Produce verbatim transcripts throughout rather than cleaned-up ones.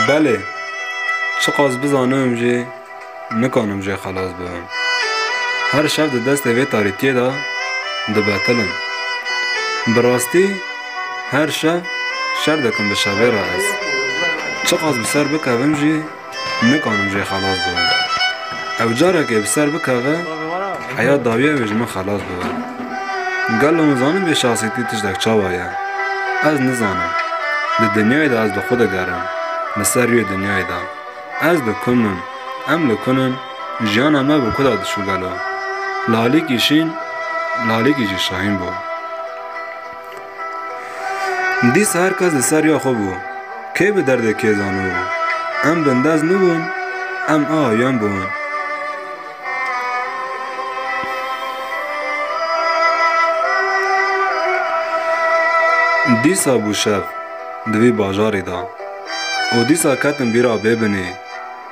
Belê, çiqas bizanim jî nikanim jê xelas bibim. Her şev di destê vê tarîtiyê de dibetilin. Bi rastî her şev şer dikim bi şevê re ez. Çiqas bi ser bikevim jî nikanim jê xelas bibim. Ew carekê bi ser bikeve, heya dawiyê wê ji min xelas bibe. Gelo hûn zanin vê şaxsîtî tiştek çawa ye? Ez nizanim. Di dinyayê de ez li xwe digerim. Li ser rûyê dinyayê de. Ez li ku me, em li ku ne, jiyana me bi ku de diçû gelo? Li alîkî şîn, li alîkî jî şahîn bû. Dîsa her kes li ser ya xwe bû. Kê bi derdê kê zanibû? Em bindest nibûn, em a yan bûn. Dîsa bû şev di vî bajarî de û dîsa ketim bîra bêbinê.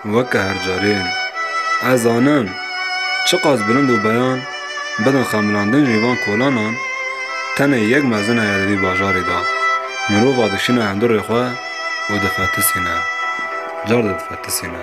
Weke her carên. Ez zanim, çiqas bilind û beyan bidin xemilandin jî van kolanan, tenê yek mezin heye di vî bajarê de. Mirova dişîne hundirê xwe û difetisîne. Car de difetisîne.